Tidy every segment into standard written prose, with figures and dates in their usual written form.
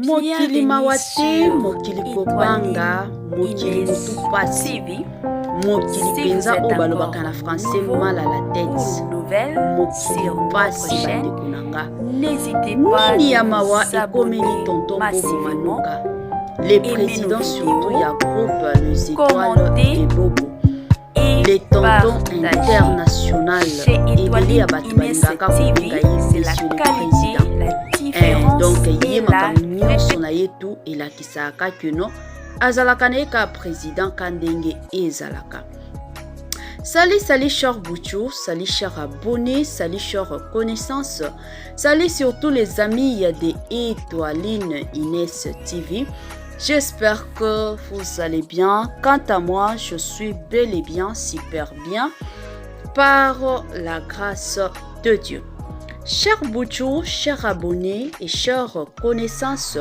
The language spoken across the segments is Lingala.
Mokili mawa te, mokili kobanga, mokili motu pasi, mokili mpenza oyo balobaka na français mal à la tête, mokili pasi. Bandeko na nga, nini ya mawa ekomeli tonton Bobo Manoka, le président surtout ya groupe Les Étoiles de Bobo, le tonton international? Ebele ya bato balingaka kobenga ye monsieur le président. Donc ye makambo nyonso na ye tu elakisaka ke non, azalaka na ye kaka président ka ndenge ezalaka. Salut, salut, cher Bouchou, salut, cher abonné, salut, cher connaissance, salut surtout les amis de Étoiline Inès TV. J'espère que vous allez bien. Quant à moi, je suis bel et bien super bien par la grâce de Dieu. Cher Bouchou, cher abonné et chers connaissances,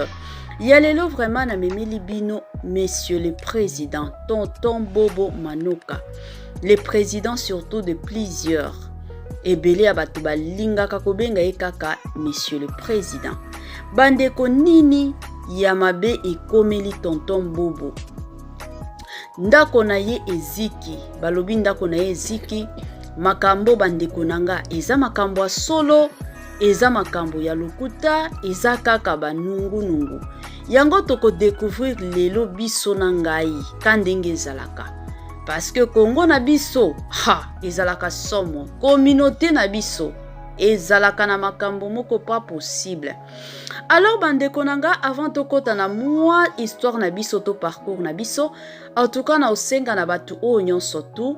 ya lelo vraiment namemeli bino monsieur le président, tonton Bobo Manoka, le président surtout de plusieurs. Ebele ya bato balingaka kobenga ye kaka monsieur le président. Bandeko, nini ya mabe ekomeli tonton Bobo? Ndako na ye eziki, balobi ndako na ye eziki. Makambo, bandeko na nga, eza makambo ya solo, eza makambo ya lokuta, eza kaka banungunungu? Yango tokodécouvrir lelo biso na ngai ka ndenge ezalaka, parce que Kongo na biso, ha, ezalaka somo. Communauté na biso ezalaka na makambo moko pas possible. Alors bandeko na nga, avant tokɔta na mwa histoire na biso to parcours na biso, en tout cas na osenga na bato oyo nyonso tu,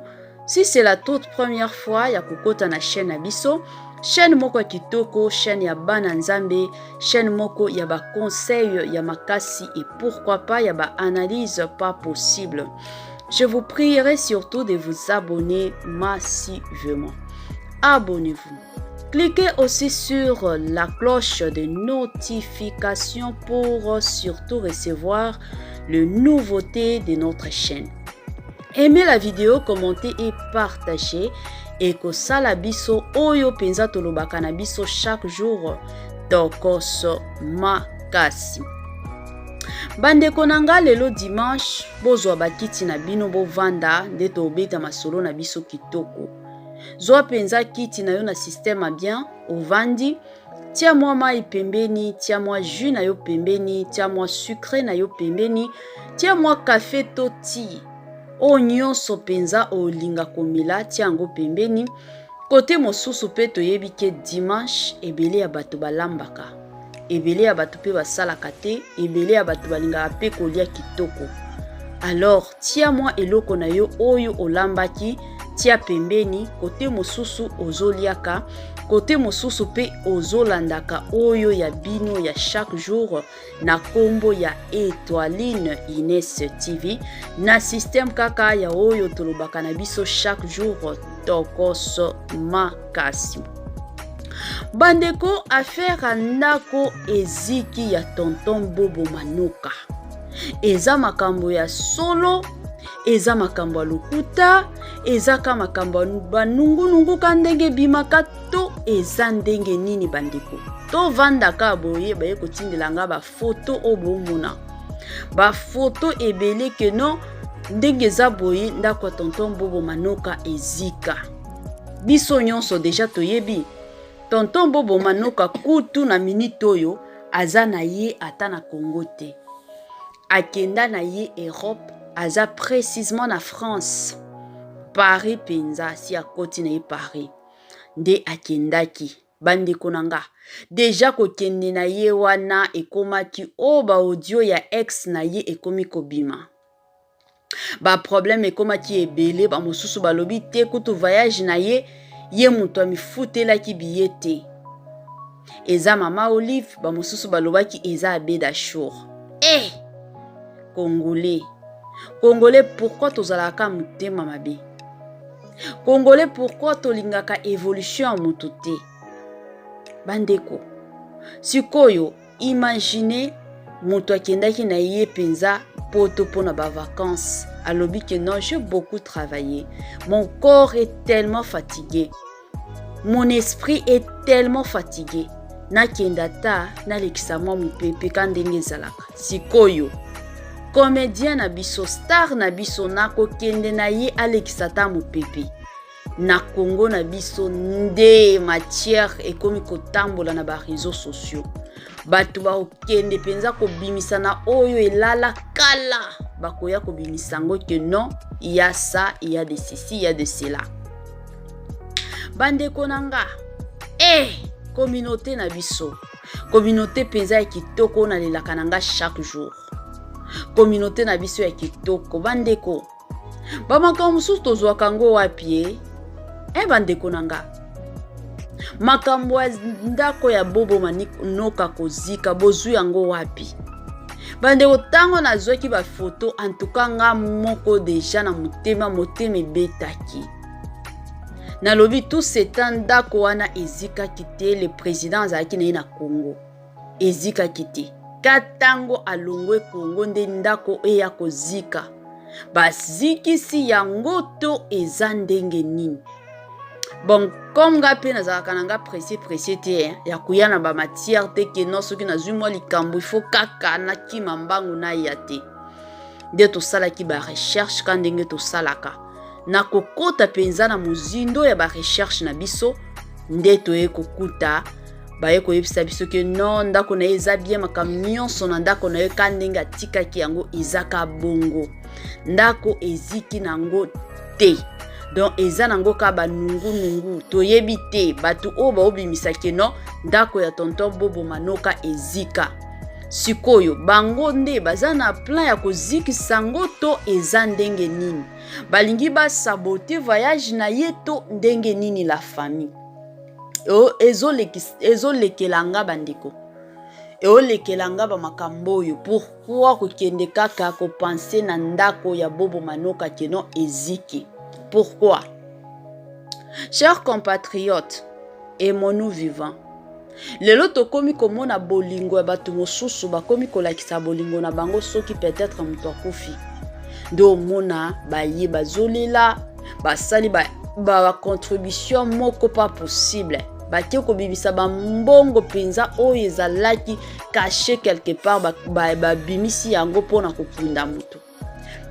si c'est la toute première fois ya kokɔta na chaîne na biso, chaîne moko ya kitoko, chaîne ya bana Nzambe, chaîne moko ya baconseil ya makasi et pourquoi pas ya baanalyse pas possible, je vous prierai surtout de vous abonner massivement. Abonnez-vous. Cliquez aussi sur la cloche de notification pour surtout recevoir les nouveautés de notre chaîne. Aimez la vidéo, commentez et partagez. Ekosala biso oyo mpenza tolobaka na biso chaque jour, tokoso makasi. Bandeko na nga, lelo dimanche, bozwa bakiti na bino, bovanda nde tobeta masolo na biso kitoko. Zwa mpenza kiti na yo na système ya bien, ovandi, tia mwa mai pembeni, tia mwa jus na yo pembeni, tia mwa sucre na yo pembeni, tia mwa kafe to ti oyo nyonso mpenza olinga komela, tia yango pembeni. Kote mosusu mpe toyebi ke dimanche ebele ya bato balambaka, ebele ya bato mpe basalaka te, ebele ya bato balingaka mpe kolia kitoko. Alors tia mwa eloko na yo oyo olambaki, tia pembeni. Kote mosusu ozoliaka, kote mosusu mpe ozolandaka oyo ya bino ya chaque jour na nkombo ya Etoiline Ines TV, na système kaka ya oyo tolobaka na biso chaque jour, tokoso makasi. Bandeko, affaire ya ndako eziki ya tonton Bobo Manoka, eza makambo ya solo, eza makambo ya lokuta, eza ka makambo ya banungunungu ka ndenge ebimaka, to eza ndenge nini? Bandeko, tovandaka boye, baye kotindela nga bafoto oyo bomona, bafoto ebele ke non, ndenge eza boye, ndako ya tonton Bobo Manoka ezika. Biso nyonso déjà toyebi tonton Bobo Manoka kutu na minute oyo aza na ye ata na Congo te, akenda na ye Europe, aza précisement na France, Paris mpenza. Asi akoti na ye Paris nde akendaki. Bandeko na nga, déjà kokende na ye wana ekomaki oyo baaudio ya ex na ye ekomi kobima, baproblème ekomaki ebele. Bamosusu balobi te kutu voyage na ye, ye moto amifutelaki biye te, eza mama Olive. Bamosusu balobaki eza Abeda Shour. E Congolais, Congolais, pourquoi tozalaka motema mabe? Congolais, pourquoi tolingaka évolution ya moto te? Bandeko, sikoyo imagine moto akendaki na ye mpenza Poto mpona bavacances, alobi ke non, j'ai beaucoup travaillé, mon corps est tellement fatigué, mon esprit est tellement fatigué. Nakende ata nalekisa mwa mopepe ka ndenge ezalaka. Sikoyo comédien na biso, star na biso, nakokende na ye alekisa ata mopepe na Congo na biso. Nde matière ekomi kotambola na baréseaux sociaux. Bato bakokende mpenza kobimisa na oyo elala kala, bakoya kobimisa yango ke non, ya ça, ya de ceci, ya de cela. Bandeko na nga, communauté na biso, communauté mpenza ya kitoko, nalelaka na nga chaque jour, communauté na biso ya kitoko. Bandeko, bamakambo mosusu tozwaka yango wapi? Bandeko na nga, makambo ya ndako ya Bobo Manoka kozika, bozwi yango wapi? Bandeko, ntango nazwaki bafoto, antuka nga moko déjà na motema, motema ebetaki. Nalobi, tout ce temps ndako wana ezikaki te? Le président azalaki na ye na Congo, ezikaki te. Ka ntango alongwe Congo nde ndako eya kozika. Bazikisi yango to eza ndenge nini? Bon, comme nga mpe nazalaka na nga pressé pressé te ya koya na bamatière te, ke non, soki nazwi mwa likambo, ifo kaka nakima mbangu naya te. Nde tosalaki barecherche ka ndenge tosalaka na kokota mpenza na mozindo ya barecherche na biso. Nde toye kokuta baye koyebisa biso ke non, ndako na ye eza bien, makambo nyonso na ndako na ye ka ndenge atikaki yango eza ka bongo. Ndako eziki nango te, donc eza nango kaka banungunungu. Toyebi te bato oyo baobimisa ke non, ndako ya tonton Bobo Manoka ezika. Sikoyo bango nde baza na plan ya kozikisa yango to eza ndenge nini? Balingi basaboter voyage na ye to ndenge nini? La famille, ezolekela nga, bandeko, eolekela nga bamakambo oyo. Pourquoi kokende kaka kopenser na ndako ya Bobo Manoka ke non, eziki? Pourquoi? Chers compatriotes, aimons-nous vivant. Lelo tokomi komona bolingo ya bato mosusu, bakomi kolakisa bolingo na bango soki peut-être moto akufi, nde omona baye bazolela, basali bacontribution ba moko pas possible, batie kobimisa bambongo mpenza oyo ezalaki caché quelque part, babimisi yango mpona kokunda moto.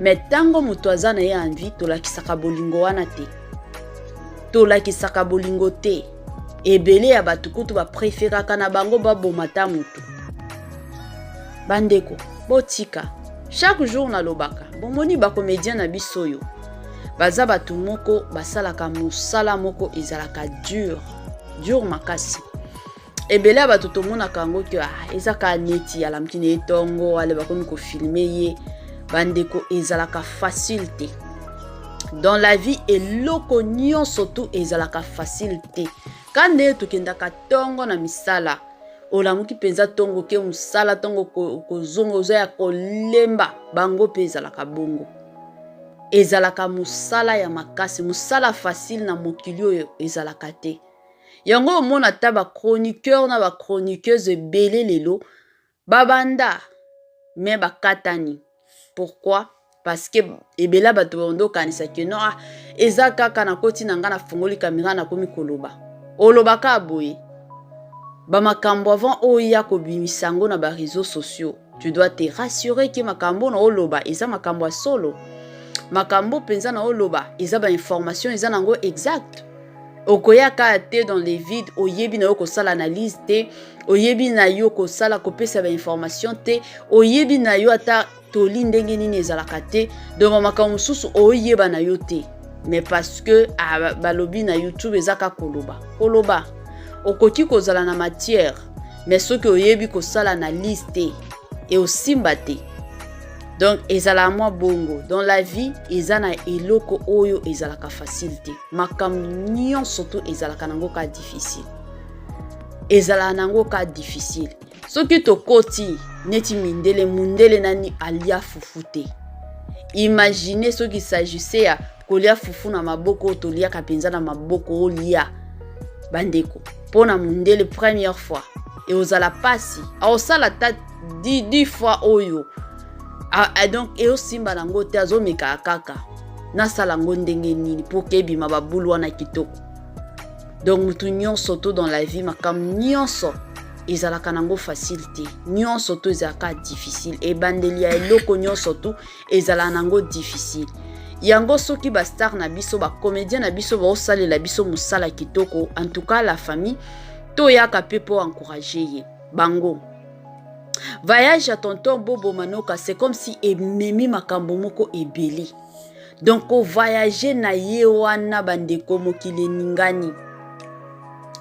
Mais ntango moto aza na ye en vie, tolakisaka bolingo wana te, tolakisaka bolingo te. Ebele ya bato kutu bapréféraka na bango baboma ta motu. Bandeko, botika. Chaque jour nalobaka, bomoni bacomédien na biso oyo baza bato moko basalaka mosala moko ezalaka dur dur makasi. Ebele ya bato tomonaka yango ke ah, eza kaka neti alamki na ye ntongo, ale bakomi kofilmer ye. Bandeko, ezalaka facile te dans la vie. Eloko nyonso tu ezalaka facile te. Ka nde tokendaka ntongo na misala, olamuki mpenza ntongo, ke mosala ntongo, kozonga oza ya kolemba. Bango mpe ezalaka bongo, ezalaka mosala ya makasi. Mosala facile na mokili oyo ezalaka te. Yango omona ata bachroniqueur na bachroniqueuse ebele lelo babanda me bakatani. Pourquoi? Parce que ebele bato bando okanisa ke non, ah, eza kaka nakoti na ngai, nafungoli caméra, nakomi koloba. Olobaka boye bamakambo, avant oya kobimisa yango na baréseaux sociaux, tu dois te rassurer ke makambo na oloba eza makambo ya solo, makambo mpenza na oloba eza bainformation eza nango exact. Okoya kaka te dans les vides, oyebi na yo kosala analyse te, oyebi na yo kosala kopesa bainformation te, oyebi na yo ata toli ndenge nini ezalaka te. Donc makambo mosusu oyeba na yo te, mais parce que ah, balobi na YouTube eza kaka koloba koloba. Okoki kozala na matière, mais soki oyebi kosala analyse te, eosimba te. Donc ezalaka mwa bongo dans la vie. Eza na eloko oyo ezalaka facile te. Makambo nyonso to ezalaka nango ka difficile, ezalaka nango ka difficile. Soki tokoti neti mindele, mundele nani alia fufu te? Imagine soki s'agissait ya kolia fufu na maboko oyo toliaka mpenza na maboko olia. Bandeko, mpo na mundele, première fois eozala mpasi, aosala ata 10 fois oyo donc eosimba nango te. Azomekaka kaka, nasala yango ndenge nini mpo ke ebima babulu wana kitoko. Donc mutu nyonso to dans la vie, makambo nyonso Ezalaka nango facile te. Nyonso to ezalaka difficile. Ebandeli ya eloko nyonso to ezalaka nango difficile. Yango soki ba star na biso, ba comédien na biso baosalela biso mosala kitoko, en tout cas la famille, toyaka mpe mpo encourager ye bango. Voyage ya tonton Bobo Manoka, c'est comme si ememi makambo moko ebele. Donc kovoyage na ye wana, bandeko, mokili eningani,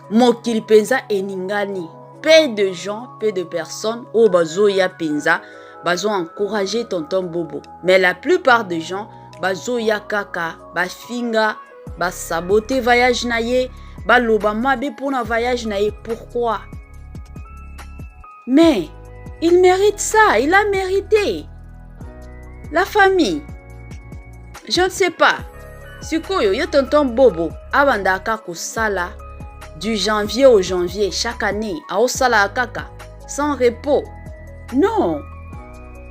mokili mpenza eningani. Peu de gens, peu de personnes oyo bazoya mpenza bazo encourager tonton Bobo, mais la plupart des gens bazoya kaka bafinga, basabote voyage na ye, baloba mabe mpona voyage na ye. Pourquoi? Mais il mérite ça, il a mérité. La famille, je ne sais pas. Sikoyo ye tonton Bobo abandaka kosala du janvier au janvier chaque année, aosala kaka sans repos. Non,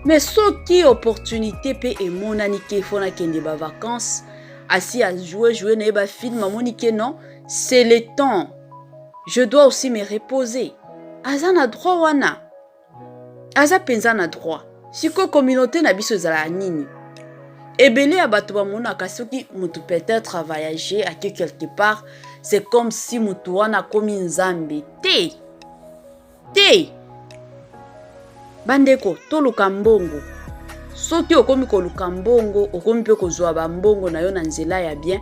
mais soki opportunité mpe emonani ke fo nakende bavacances, asi ajoue joue na ye bafilm, amoni ke non, c'est le temps, je dois aussi me reposer, aza na droit wana, aza mpenza na droit. Sikoyo communauté na biso ezalaka nini? Ebele ya bato bamonaka soki motu peut-être avoyage, ake quelque part, c'est comme si motu wana akomi Nzambe. Te, te, bandeko, toluka mbongo. Soki okomi koluka mbongo, okomi mpe kozwa bambongo na yo na nzela ya bien,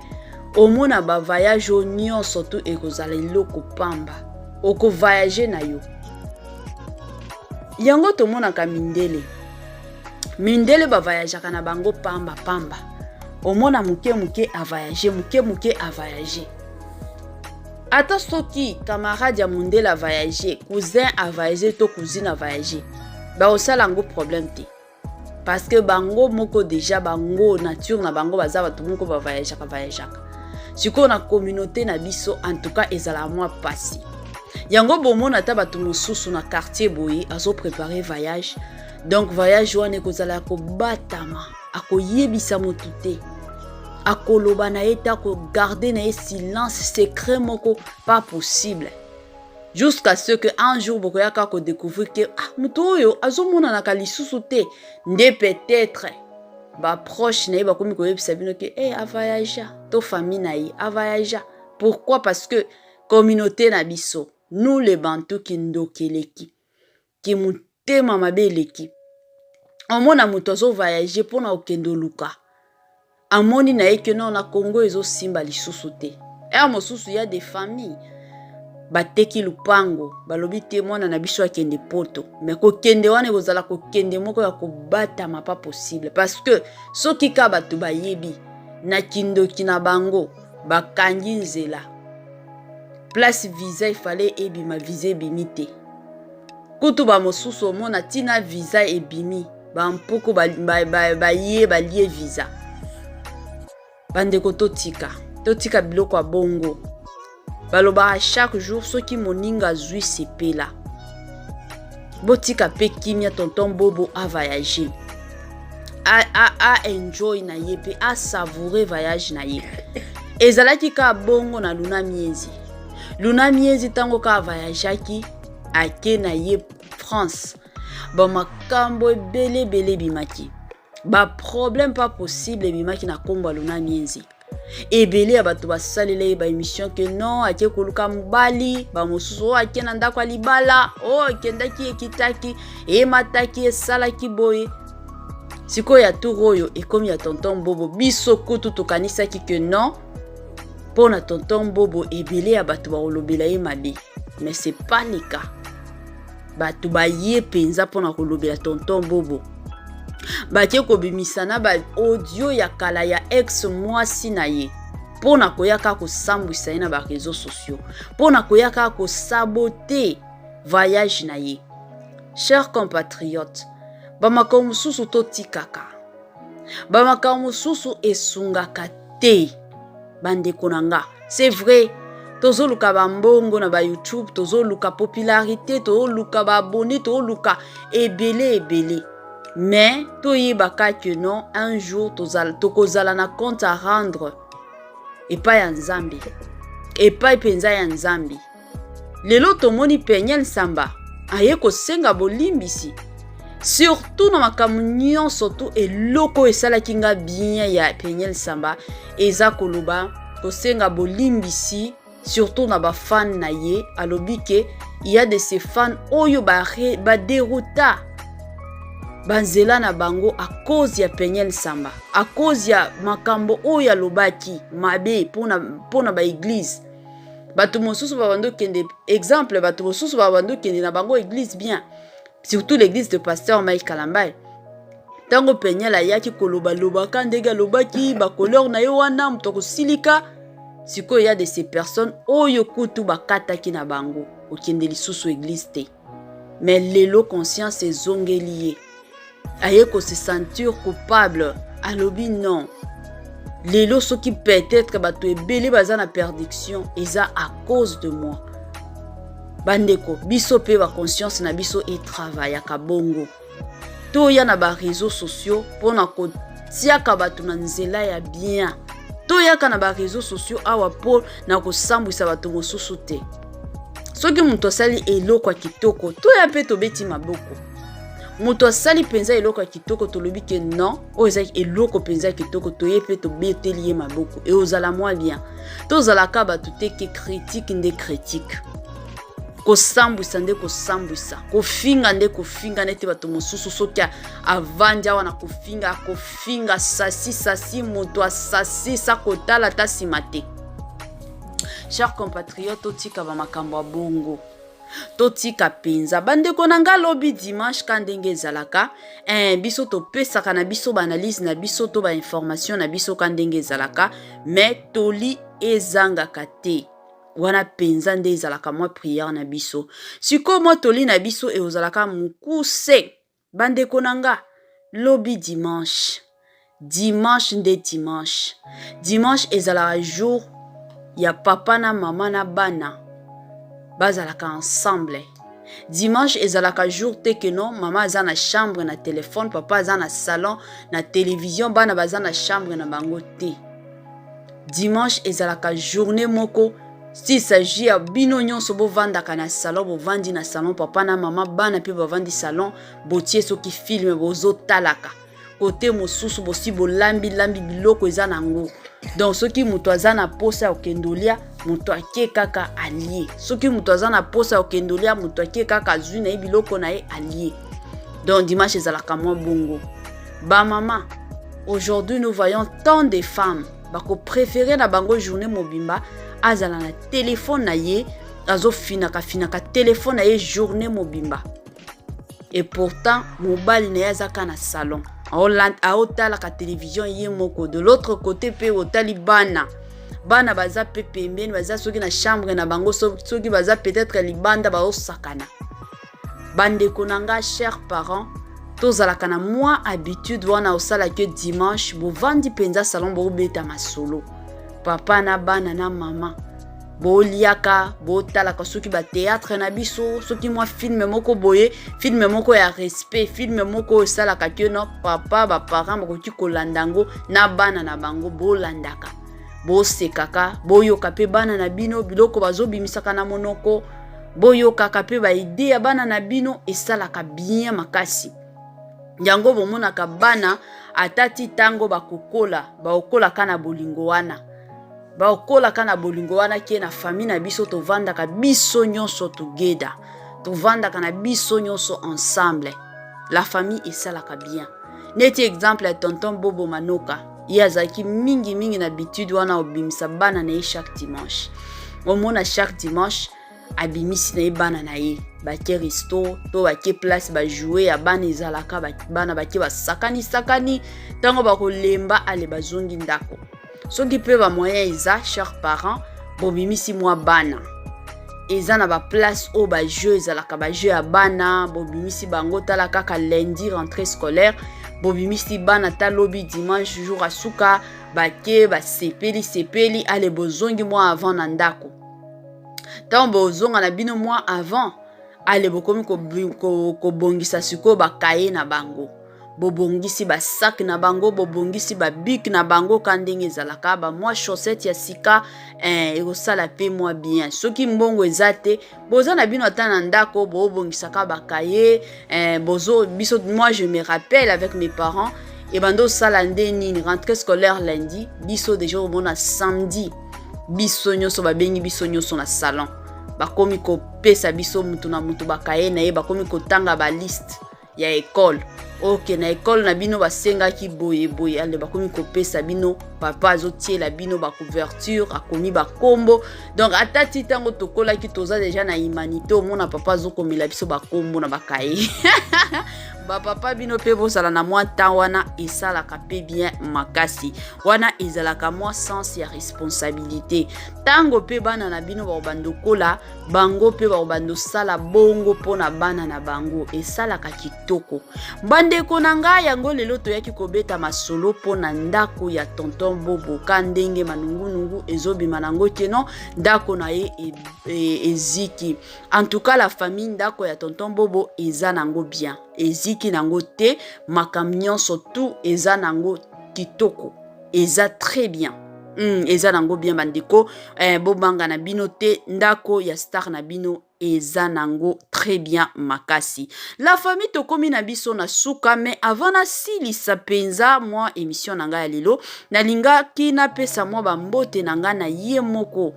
omona bavoyage oyo nyonso tu ekozala eloko pamba, okovoyage na yo. Yango tomonaka mindele, mindele bavoyageaka na bango pamba pamba. Omona moke moke avoyage, moke moke avoyage. Ata soki camarade ya mondele avoyage, cousin avoyage to cousine avoyage, bakosala yango problème te, parce que bango moko déjà, bango nature na bango, baza bato moko bavoyageaka voyageaka. Sikoyo na communauté na biso, en tout cas ezalaka mwa pasi. Yango bomona ata bato mosusu na quartier boye azoprépare voyage, donc voyage wana ekozala ya kobatama, akoyebisa motu te, akoloba na ye te, akogarde na ye silence, secret moko pas possible, jusqu'à ce que un jour bokoyaka kodécouvrir ke ah, moto oyo azomonanaka lisusu te. Nde peut-être baproche na ye bakomi koyebisa bino ke hey, avoyagea, to famille na ye avoyagea. Pourquoi? Parce que communauté na biso, nous les Bantu, kindoki eleki, kimotema mabe eleki. Omona moto azovoyage mpona kokende oluka, amoni na ye ke non, na Congo ezosimba lisusu te. Ere mosusu ya des familles bateki lupango, balobi te mwana na biso akende Poto. Me kokende wana ekozala kokende moko ya kobatama, pas possible, parce que soki ka bato bayebi na kindoki na bango, bakangi nzela. Place visa efale ebima, visa ebimi te. Kutu bamosusu omona ntina visa ebimi, bampuku baye ba, ba, balie visa. Bandeko, totika, totika biloko ya bongo. Balobaka chaque jour, soki moninga azwi, sepela. Botika mpe kimia. Tonton Bobo avoyage, a enjoy na ye mpe asavoure voyage na ye. Ezalaki kaka bongo na Luna Miezi. Luna Miezi, ntango kaka avoyageaki, ake na ye France, bamakambo ebele ebele ebimaki, baproblème pas possible ebimaki na nkombo ya Luna Miezi. Ebele ya bato basalela ye baémission ke non, ake koluka mobali. Bamosusu oyo ake na ndako ya libala, oyo akendaki, ekitaki, emataki, esalaki boye. Sikoyo ya tour oyo ekomi ya tonton Bobo. Biso kutu tokanisaki ke non, mpo na tonton Bobo ebele ya bato bakolobela ye mabe, mais c'est pas le cas. Bato baye mpenza mpona kolobela tonton Bobo, batie kobimisa na baaudio ya kala ya ex mwasi na ye, mpo na koya kaka kosambwisa ye na baréseaux sociaux, mpo na koya kaka kosabote voyage na ye. Chers compatriotes, bamakambo mosusu totikaka, bamakambo mosusu esungaka te. Bandeko na nga, c'est vrai, tozoluka bambongo na baYouTube, tozoluka popularité, tozoluka baabonnés, tozoluka ebele ebele, mais toyebaka ke non, un jour tokozala na compte à rendre epai ya Nzambe, epai mpenza ya Nzambe. Lelo tomoni Peniel Samba. Aye kosenga bolimbisi surtout na makambo nyonso tu. Eloko oyo esalaki nga bien ya Peniel Samba eza koloba, kosenga bolimbisi, surtout na bafan na ye. Alobi ke il y a de ces fans oyo badérouta banzela na bango à cause ya Peniel Samba, à cause ya makambo oyo alobaki mabe mpona baéglise. Bato mosusu babandi okende, exemple, bato mosusu babandi okende na bango église bien, surtout l'église de pasteur Mike Kalambai. Ntango Peniel ayaki kolobalobaka ndenge alobaki, bacouleur na ye wana, moto akosilika. Sikoyo ya de ces personnes oyo kutu bakataki na bango okende lisusu église te. Mais lelo conscience ezongeli ye, aye kose sentir coupable. Alobi non, lelo soki peut-être bato ebele baza na perdition, eza à cause de moi. Bandeko, biso mpe baconscience na biso etravaillaka bongo. Toya na baréseaux sociaux mpona kotiaka bato na nzela ya bien. Toyaka na baréseaux sociaux awa mpo na kosambwisa bato mosusu te. Soki moto asali eloko ya kitoko, toya mpe tobeti maboko. Moto asali mpenza eloko ya kitoko, tolobi ke non, oyo eza eloko mpenza ya kitoko, toye mpe tobeteli ye maboko, eozala mwa bien. Tozalaka bato te ke critique nde critique, kosambwisa nde kosambwisa, kofinga nde kofinga. Neti bato mosusu, soki avandi awa na kofinga, akofinga sasi sasi, moto asasi sa kotala ata nsima te. Chers compatriotes, totika bamakambo ya bongo, totika mpenza. Bandeko na nga, lobi dimanche, ka ndenge ezalaka, biso topesaka na biso baanalyse na biso to bainformation na biso ka ndenge ezalaka, mais toli ezangaka te. Wana mpenza nde ezalaka mwa prière na biso. Sikoyo mwa toli na biso eozalaka mokuse. Bandeko na nga, lobi dimanche, dimanche nde dimanche. Dimanche ezalaka jour ya papa na mama na bana bazalaka ensemble. Dimanche ezalaka jour te ke non, mama aza na chambre na telefone, papa aza na salon na télévision, bana baza na chambre na bango te. Dimanche ezalaka journée moko, s'il s'agit ya bino nyonso bovandaka na salon, bovandi na salon, papa na mama, bana mpe bavandi salon, botie soki film bozotalaka, kote mosusu bosi bolambilambi biloko eza nango. Donc soki moto aza na posa ya kokende olia, moto ake kaka alie. Soki moto aza na posa ya kokende olia, moto ake kaka azwi na ye biloko na ye, alie. Donc dimanche ezalaka mwa bongo. Bamama, aujourd'hui nous voyons tant de femmes bakopréférer na bango journée mobimba azala na telefone na ye, azofinaka finaka telefone na ye journée mobimba, et pourtant mobali na ye aza kaka na salon, aotalaka télévision ye moko. De l'autre côté mpe otali bana, bana baza mpe pembeni, baza soki na chambre na bango, soki baza peut-être libanda bazosakana. Bandeko na nga, chers parents, tozalaka na mwa habitude wana osalaki dimanche, bovandi mpenza salon, bobeta masolo, papa na bana na mama, boliaka, botalaka soki bathéâtre na biso, soki mwa film moko boye, film moko ya respect, film moko oyo esalaka ke no papa, baparent bakoki kolanda yango na bana na bango. Bolandaka, bosekaka, boyoka mpe bana na bino biloko bazobimisaka na monoko, boyokaka mpe baidées ya bana na bino, esalaka bien makasi. Yango bomonaka bana, ata ti ntango bakokola, bakokolaka na bolingo wana, bakokolaka na bolingo wana ke na famille na biso tovandaka biso nyonso together, tovandaka na biso nyonso ensemble. La famille esalaka bien. Neti exemple ya tonton Bobo Manoka, ye azalaki mingimingi na habitude wana, obimisa bana na ye chaque dimanche. Omona chaque dimanche abimisi na ye bana na ye, bake resto to bake place bajouets ya bana ezalaka, bana bake basakani sakani, ntango bakolemba, ale bazongi ndako. Soki mpe bamoyen eza, chers parents, bobimisi mwa bana, eza na baplace oyo bajeux ezalaka, bajeux ya bana, bobimisi bango. Tala kaka lundi, rentrée scolaire, bobimisi bana, ta lobi dimanche, jour asuka, bake basepeli sepeli, ale bozongi mwa avant na ndako. Ntango bozonga na bino mwa avant, ale bokomi kobongisa sikoyo bakaye na bango. Bobongisi ba sac na bango, bobongisi ba bic na bango ka ndenge ezalaka, ba mwa chaussette ya sika eh, ekosala pe mwa bien. Soki mbongo eza te, boza na bino ata na ndako, bobongisaka ba cahier eh, bozo biso. Moi, je me rappelle avec mes parents, ebanda osala nde nini, rentrée scolaire lundi, biso déjà omona samedi biso nyonso babengi biso nyonso na salon, bakomi kopesa biso mutu na mutu bakaye na ye, bakomi kotanga baliste ya ekole. Ok, na ekole na bino basengaki boye boye, ale bakomi kopesa bino, papa azotiela bino bacouverture, akomi bakombo. Donc ata ti ntango tokolaki, toza deja na humanité, omona papa azokomela biso bakombo na bakaye. Bapapa, bino mpe bozala na mwa temps wana, esalaka mpe bien makasi. Wana ezalaka mwa sens ya responsabilité. Ntango mpe bana na bino bakobanda okola, bango mpe bakobanda osala bongo mpo na bana na bango, esalaka kitoko. Bandeko na ngai, yango lelo toyaki kobeta masolo mpo na ndako ya tonton Bobo, ka ndenge manungunungu ezobima nango keno ndako na ye eziki. En tout cas, la famille, ndako ya tonton Bobo eza nango bien, eziki nango te, makambo nyonso tout eza nango kitoko, eza très bien. Eza nango bien, bandeko bobanga na bino te, ndako ya star na bino eza nango très bien makasi. La famille, tokomi na biso na suka, mais avant nasilisa mpenza mwa émission na ngai ya lelo, nalingaki napesa mwa bambote na ngai na ye moko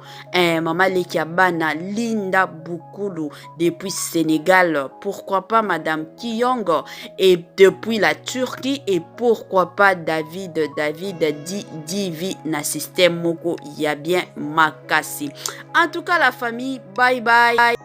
mama leki ya bana Linda Bukulu depuis Sénégal, pourquoi pas madame Kiyong et depuis la Turquie, et pourquoi pas David David di Divi na système moko ya bien makasi. En tout cas, la famille, bye bye.